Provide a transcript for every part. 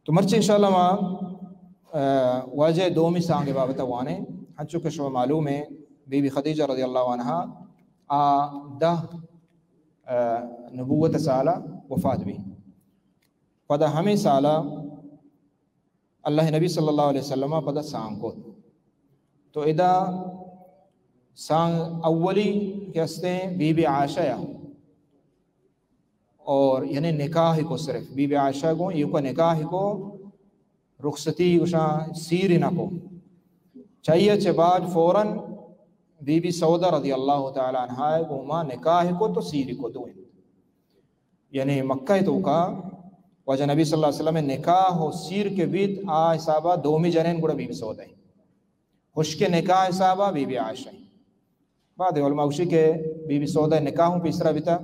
تو مرچی انشاءاللہ ما، آ، واجہ دومی سانگ بابت وانیں۔ ہنچو کہ شما معلوم ہے، بی بی خدیجہ رضی اللہ عنہا آ دہ، آ، نبوت سالہ وفات بی۔ پدا ہمیں سالہ اللہ نبی صلی اللہ علیہ وسلم پدا سانگ کو۔ تو ادا سانگ اولی کہ ہستے بی بی عائشہ یا، اور یعنی نکاح کو، صرف بی بی عائشہ کو، یہ کو نکاح کو، رخصتی گوشاں، سیر نہ کو۔ چاہیے چہ بعد فوراً بی بی سودا رضی اللہ تعالی عنہا کو ما نکاح کو تو سیر کو دو۔ یعنی مکہ توکا واجہ نبی صلی اللہ علیہ وسلم نکاح و سیر کے بیت، آ حسابا دومی جنین گڑا بی بی سودا ہے۔ ہشک نکاح حسابا بی بی عائشہ ہیں۔ بعد علماء گوشی کہ بی بی سودا نکاح ہوں پیسرا بیتا،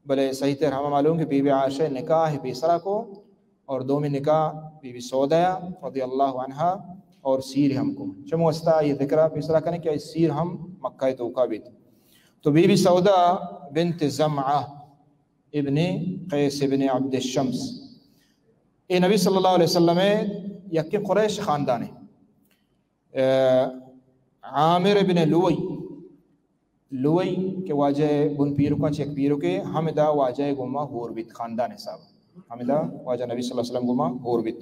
بلے صحیح تر ہما معلوم کہ بی بی عائشہ نکاح پیسرا کو اور دومی نکاح بی بی سودا رضی اللہ عنہا اور سیر ہم کو۔ چمو استا یہ ذکرہ پیسرا کنے کہ سیر ہم مکہ توکا بیت۔ تو بی بی سودا بنت زمعہ ابن قیس ابن عبد الشمس، اے نبی صلی اللہ علیہ وسلم یکی قریش خاندان ہے۔ اے، عامر ابن لوئی، لوئی کہ واجہ بن پیرکاں چہ یک پیرکے، ہمدا واجہ گوما ہور بیت خاندان حساب۔ ہمدا واجہ نبی صلی اللہ علیہ وسلم گوما ہور بیت۔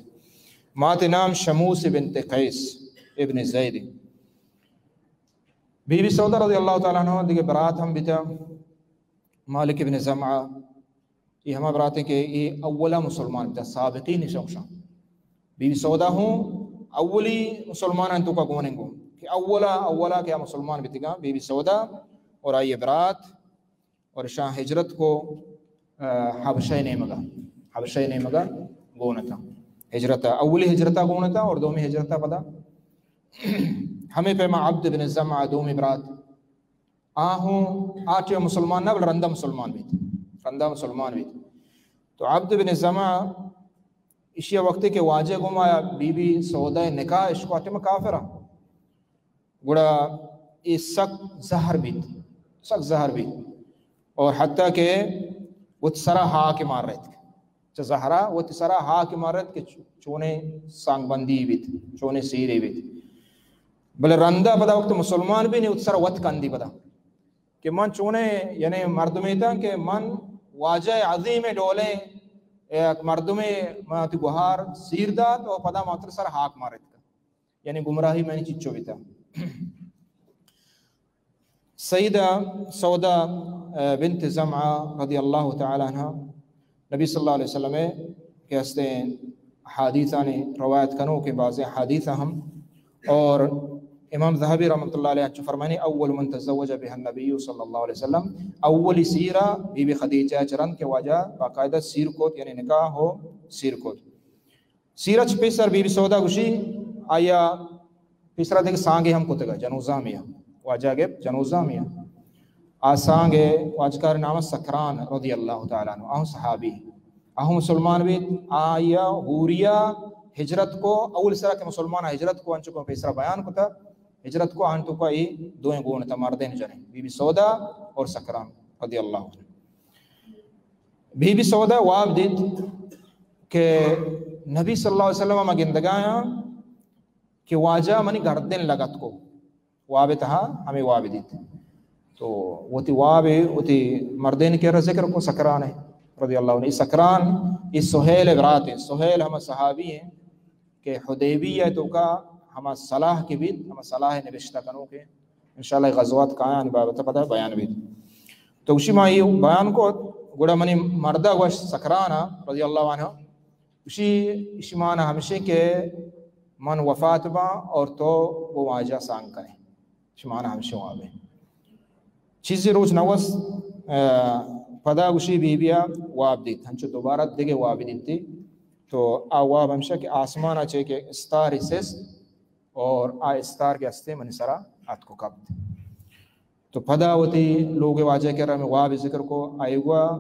مات نام شموس بنت قیس ابن زید۔ بی بی سودا رضی اللہ تعالی عنہ دیگہ برات ہم بیتا، مالک ابن زمعہ، یہ ہما براتیں کہ یہ اولا مسلمان بیتا، سابقین شوشان۔ بی بی سودا ہوں اولی مسلمان ہیں تو کا گونیں گو کہ اولا، اولا کیا مسلمان بیتگا بی بی سودا اور آئی برات، اور شاہ ہجرت کو، آ، حبشہ نیمگا، حبشہ نیمگا گونتا۔ ہجرت، اولی ہجرتا گونتا اور دومی ہجرتا پدا۔ ہمیں پیما عبد بن زمعہ دومی برات، آ ہوں آ ٹیم مسلمان نہ، بل رندا مسلمان بیت، رندا مسلمان بیت۔ تو عبد بن زمعہ اشیا وقتے کہ واجہ گوما بی بی سودا نکاح اشکو، آ ٹیم کافرا، گڑا اے سک زہر بیت، سک زہر بیت، اور حتیٰ کہ وت سرا ہاک مار رہت۔ چہ زہرا وتی سرا ہاک مارت کہ چ-، چونیں سانگ بندی بیت، چونیں سیرے بیت۔ بلے رندا پدا وقت مسلمان بی نی وتی سرا وت کندی پدا کہ من چونیں، یعنی مردمے تاں کہ من واجہ عظیم ڈولیں یک مردمے، من وتی گوہار سیر دات و پدا من وتی سرا ہاک مارت۔ یعنی گمراہی منی چچو بیتا۔ سیدہ سودا، آ، بنت زمعہ رضی اللہ تعالی عنہ نبی صلی اللہ علیہ وسلم کہ ہستیں حدیثانی روایت کنو کہ بعض حدیث ہم، اور امام ذہبی رحمۃ اللہ علیہ چو فرمانی، اول من تزوج بها النبی صلی اللہ علیہ وسلم، اولی سیرہ بی بی خدیجہ چرند کہ واجہ باقاعدہ سیر کوت، یعنی نکاح ہو سیر کوت۔ سیرا چہ پیسر بی بی سودا گوشی، آیا پیسرا دگہ سانگے ہم کتگا، جنوزامیا۔ واجہ گپت جنوزامیا۔ آ سانگے واجکار نام سکران رضی اللہ تعالی عنہ، آہوں صحابی، آہوں مسلمان بیت۔ آیا حوریا ہجرت کو، اول سرا کہ مسلمان ہجرت کو، انچو کہ پیسرا بیان کتا، ہجرت کو آن تو کا اے دوئیں گون تا، مردین جنین، بی بی سودا اور سکران رضی اللہ عنہ۔ بی بی سودا واب دیت کہ نبی صلی اللہ علیہ وسلم ما گندگایاں کہ واجہ منی گردن لگت کو، واب تہا ہمیں واب دیت۔ تو وتی واب، وتی مردین کے ذکر کو، سکران ہے رضی اللہ عنہ۔ اے سکران، اے سہیل برات ہیں، سہیل ہم صحابی ہیں کہ حدیبیہ توکا ہما صلاح کے بیت، ہما صلاح نبشتہ کنو کے انشاءاللہ غزوات کایاں بابت پدا بیان بیت۔ تو گوشی ما یہ بیان کو، گڑا منی مردا گوش سکرانا رضی اللہ عنہ، گوشی، اشی مانا ہمشی کہ من وفات باں اور تو وہ واجہ سانگ کنے۔ اشی مانا ہمشی واب ہے۔ چیزی روچ نوس، آ، پدا گوشی بی بیا واب دیت۔ ہنچو دوبارہ دگہ واب دیتی۔ تو آ واب ہمشہ کہ آسمان چے کہ استاری سست اور آ استار کے ہستے منی سرا اتک و کپت۔ تو پدا وتی لوگ واجہ کرا ہمیں واب ذکر کو، آئی گوا،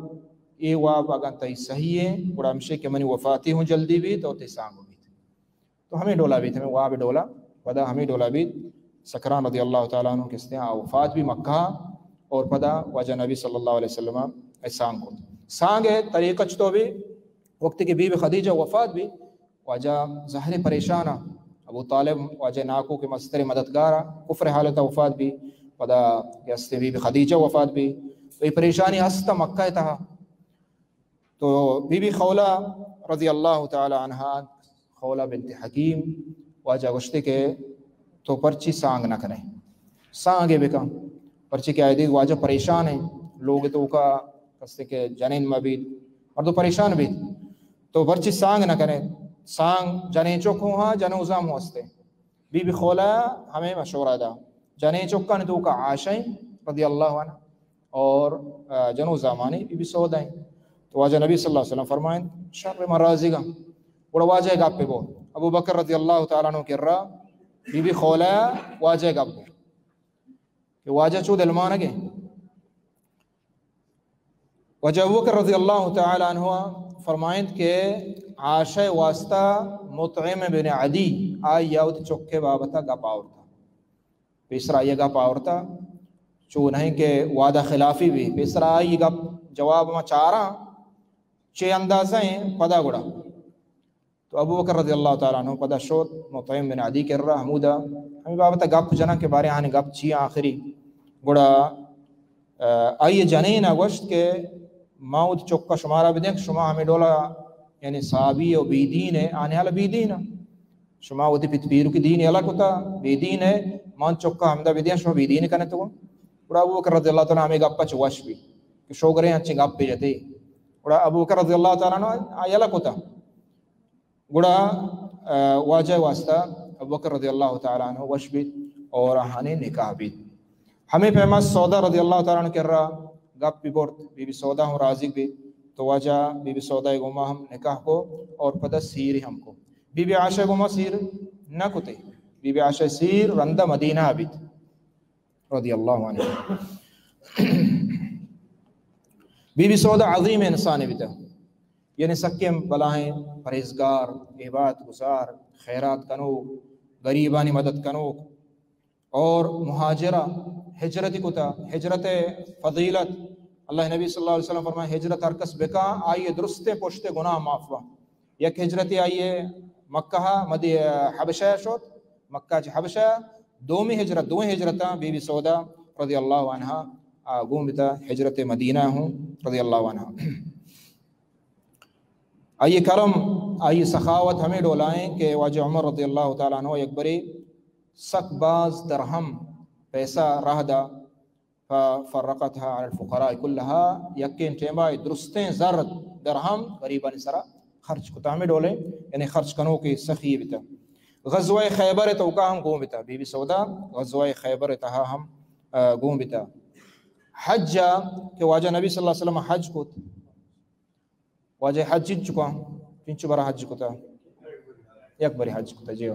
اے واب اگاں تئی صحیح ہے، گڑا ہمشے کہ منی وفاتی ہوں جلدی بیت اور تئی سانگ بیت۔ تو ہمیں ڈولا بیت، ہمیں واب ڈولا، پدا ہمیں ڈولا بیت۔ سکران رضی اللہ تعالی عنہ کستے آ وفات بی مکہ اور پدا واجہ نبی صلی اللہ علیہ وسلم اے سانگ کو۔ سانگ ہے طریقہ چطور بی، وقت کہ بی بی خدیجہ وفات بی، واجہ ظاہر پریشان ء۔ ابو طالب واجہ ناکو کہ مستر مددگار ء، کفر حالت ء وفات بی، پدا کہ ہستے بی بی خدیجہ وفات بی، تو یہ پریشانی ہست مکہ تہا۔ تو بی بی خولہ رضی اللہ تعالی عنہا، خولہ بنت حکیم، واجہ گوشتے کہ تو پرچی سانگ نہ کنے، سانگے بکن، پرچی کہ آئی دیگ واجہ پریشان ہیں، لوگ تو کا کستے کہ جنین مبید، مردو پریشان بیت، تو پرچی سانگ نہ کنے، سانگ جنین چوک ہوں ہاں، جنوزام ہوں ہستے۔ بی بی خولہ ہمیں مشورہ دا، جنین چوکانی تو کا عائشہ رضی اللہ عنہ، اور، آ، جنوزامانی بی بی سودا ہیں۔ تو واجہ نبی صلی اللہ علیہ وسلم فرمائیں، شر، من راضی گا۔ گڑا واجہ گپ بو۔ ابو بکر رضی اللہ تعالی عنہ کرا بی بی خولہ واجہ گپ بو کہ واجہ چو دلمانگے۔ واجہ ابو بکر رضی اللہ تعالی عنہ فرمائیں کہ عائشہ واسطہ مطعم بن عدی آئی یاوت چکے بابتا گپ آورتا۔ پیسرا آئی گپ آورتا، چو نہیں کہ وعدہ خلافی بی، پیسرا آئی گپ جواب ما چاراں، چے اندازہ ہیں پدا گڑا۔ تو ابو بکر رضی اللہ تعالی عنہ پدا شوت مطعم بن عدی کرا ہمودا ہمیں بابت گپ جناں کہ بارے آنے گپ چی آخری۔ گڑا، آ، آئی جنین گوشت کہ ما وت چکا شمارا بدیں کہ شما ہمیں ڈولا یعنی صحابی و بیدین ہے، آنے حال بیدین ہے۔ شما وتی پت پیرو کی دین یلا کتا، بے دین ہے، من چکا ہمدا بدیاں، شما بے دین کنے تو۔ گڑا ابو بکر رضی اللہ تعالی عنہ ہمیں گپا چ وش بی کہ شوگرے انچیں گپ جتے۔ گڑا ابو بکر رضی اللہ تعالی عنہ آ یلا کتا۔ گڑا، آ، واجہ واسطہ ابو بکر رضی اللہ تعالی عنہ وش بیت اور آہانی نکاح بیت۔ ہمیں پیما سودا رضی اللہ تعالی عنہ کرا گپ بی برت، بی بی سودا ہم راضی بیت، تو واجہ بی بی سودا گوما ہم نکاح کو اور پدا سیر ہم کو۔ بی بی عائشہ گوما سیر نہ کتے۔ بی بی عائشہ سیر رندہ مدینہ بیت رضی اللہ عنہ۔ بی بی سودا عظیم انسان بیتا، یعنی سکیں بلاہیں پرہیزگار، عبادت گزار، خیرات کنوک، غریبانی مدد کنوک، اور مہاجرہ، ہجرتی کتا، ہجرت فضیلت، اللہ نبی صلی اللہ علیہ وسلم فرمائے، ہجرت ہر کس بکا، آئی درستیں پشت گناہ معاف با۔ یک ہجرتی آئی مکہ مدی-، حبشہ شد، مکہ چہ حبشہ، دومی ہجرت، دوئیں ہجرتاں بی بی سودا رضی اللہ عنہا، آ، گون بتا ہجرت مدینہ ہوں رضی اللہ عنہا۔ آئی کرم، آئی سخاوت ہمیں ڈولائیں کہ واجہ عمر رضی اللہ تعالی عنہ یک برے سک باز درہم پیسہ راہ دا، ففرقتها على الفقراء كلها، یکیں ٹیما درستیں زر درہم غریبانی سرا خرچ کتا، ہمیں ڈولیں، یعنی خرچ کنوکے سخی بتا۔ غزوہ خیبر توکا ہم گون بتا، بی بی سودا غزوہ خیبر تہا ہم، آ، گون بتا۔ حج کہ واجہ نبی صلی اللہ علیہ وسلم حج کت، واجہ حج چنچکا، چنچو برا حج کتا؟ یک بری حج کتا، جی ہو۔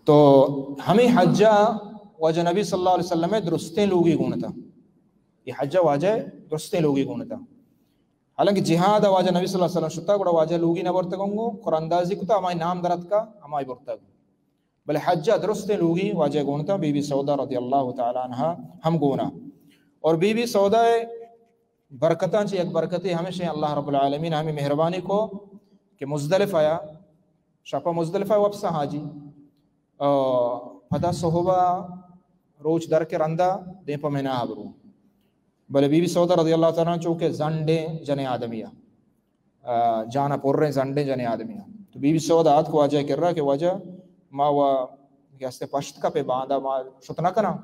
تو ہمیں حجا واجہ نبی صلی اللہ علیہ وسلم درستیں لوگی گونتا۔ یہ حجا واجہ درستیں لوگی گونتا۔ حالانکہ جہاد واجہ نبی صلی اللہ علیہ وسلم شتا، گڑا واجہ لوگی نہ برتگوں گو، قرآن اندازی کتا، ہمائی نام درت کا، ہمائی برتگ۔ بلے حجا درستیں لوگی واجہ گونتا، بی بی سودا رضی اللہ تعالی عنہا ہم گونا۔ اور بی بی سودا برکتاں چہ یک برکتے ہمیش ہیں، اللہ رب العالمین ہمیں مہربانی کو کہ مزدلفہ یا شپا مزدلفہ وپسا حاجی، آ، پدا صحبا روچ در کے رندا دیم پہ منا برو۔ بلے بی بی سودا رضی اللہ تعالی عنہ چونکہ زنڈیں جنیں آدمی آ، جانا پریں زنڈیں جنیں آدمی آ۔ تو بی بی سودا آتک واجہ کرا کہ واجہ ما و کہ ہستے پشت کپے باندا ما شت نہ کناں،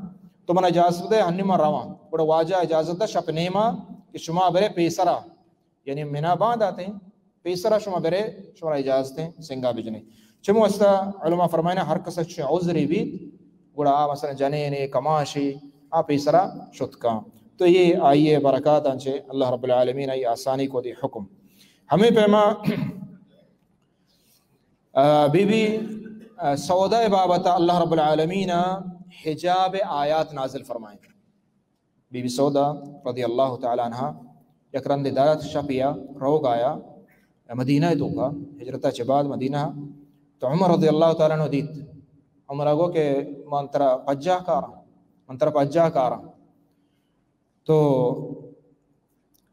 تو منا اجازت دے، ہنی ما رواں۔ گڑا واجہ اجازت دا شپ نیما کہ شما برے پیسرا، یعنی منا باند آتے ہیں، پیسرا شما برے، شما را اجازت ہیں سنگا بجنے۔ چمو استا علماء فرمائنا ہر کس چے عذری بیت، گڑا آ مثلاً جنینے، کماشے، آ پیسرا شت کاں۔ تو یہ آئیے برکات آنچے اللہ رب العالمین آئی آسانی کو دی حکم۔ ہمیں پیما، آ، بی بی، آ، سودا بابت اللہ رب العالمین حجاب آیات نازل فرمائیں۔ بی بی سودا رضی اللہ تعالی عنہا یک رندے دارت شپیا روگ آیا مدینہ توکا، ہجرتا چہ بعد مدینہ، تو عمر رضی اللہ تعالی عنہ دیت۔ عمر گو کہ من ترا پجاہ کاراں، من ترا پجاہ کاراں۔ تو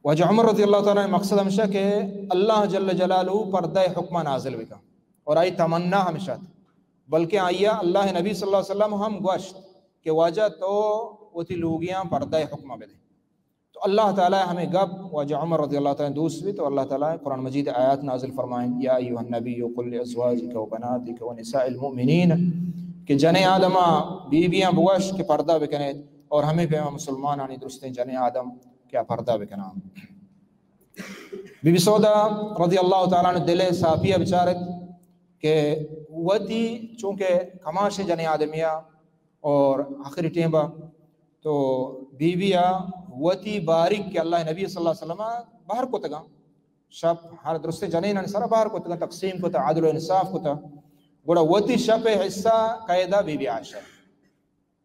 واجہ عمر رضی اللہ تعالی عنہ مقصد ہمشہ کہ اللہ جل جلالہ پردہ حکمہ نازل بکا۔ اور آئی تمنا ہمیش ات، بلکہ آئی ءَ اللہ ءِ نبی صلی اللہ علیہ وسلم ہم گوشت کہ واجہ تو وتی لوگیاں پردہ ءِ حکم بدے۔ تو اللہ تعالی ءِ ہمے گپ واجہ عمر رضی اللہ تعالی عنہ دوست بیت، تو اللہ تعالی قرآن مجید ءَ آیات نازل فرمائیں، یا ایھا النبی قل لازواجک و بناتک و نساء المؤمنین، کہ جنیں آدم ءَ، بی بیاں بگوش کہ پردہ بکنیت، اور ہمے پیما مسلمانانی درستیں جنیں آدم کہ آ پردہ بکناں۔ بی بی سودا رضی اللہ تعالی عنہ دل ءِ صافی ءَ بچارت کہ وتی چونکہ کماشیں جنیں آدمے ءَ اور آخری ٹیم ءَ تو بی بی ءَ وتی باریگ کہ اللہ ءِ نبی صلی اللہ علیہ وسلم ءَ بہر کتگاں، شپ ہر درستیں جنینانی سرا بہر کتگاں، تقسیم کتا، عدل و انصاف کتا، گڑا وتی شپ ءِ حصہ کئے دا؟ بی بی عائشہ۔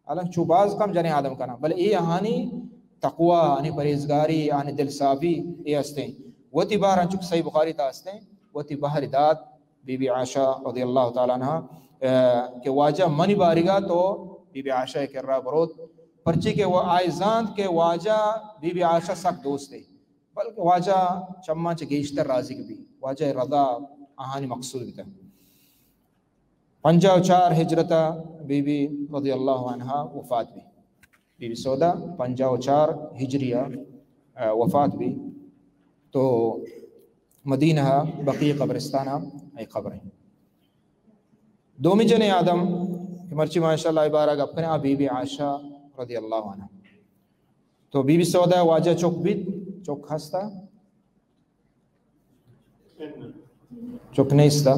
حالانکہ چو باز کم جنیں آدم کناں، بلے اے آہانی تقوی، آہانی پرہیزگاری، آہانی دل صافی اے ہستیں۔ وتی بہر انچو کہ صحیح بخاری تہا ہستیں، وتی بہر دات بی بی عائشہ رضی اللہ تعالی عنہا، اے، کہ واجہ منی باریگا تو بی بی عائشہ ءِ کرا بروت، پرچے کہ وہ آئی زانت کہ واجہ بی بی عائشہ سک دوست ہے، بلکہ واجہ چماں چہ گیشتر راضی بی، واجہ ءِ رضا آہانی مقصود بیتا۔ پنجاہ و چار ہجرت ءَ بی بی رضی اللہ عنہا وفات بی۔ بی بی سودا پنجاہ و چار ہجری ءَ، آ، وفات بی۔ تو مدینہ ءَ بقیع قبرستان ءَ اے قبر ایں۔ دومی جنیں آدم کہ مرچی ما انشاءاللہ اے بارہ ءَ گپ کنیں، آ بی بی عائشہ رضی اللہ عنہا۔ تو بی بی سودا ءِ واجہ چک بیت، چک ہستا؟ چک نیستا۔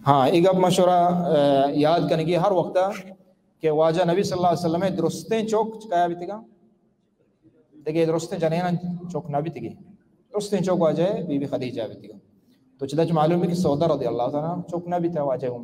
ہاں، اے گپ ما شرا، آ، یاد کنگی ہر وقتا کہ واجہ نبی صلی اللہ علیہ وسلم ءِ درستیں چک کیا بیتگاں؟ دگہ درستیں جنیناں چک نہ بیتگی۔ درستیں چک واجہ بی بی خدیجہ بیتگاں۔ تو چدا چہ معلوم ہے کہ سودا رضی اللہ تعالی عنہا چک نہ بیتا واجہ ہم۔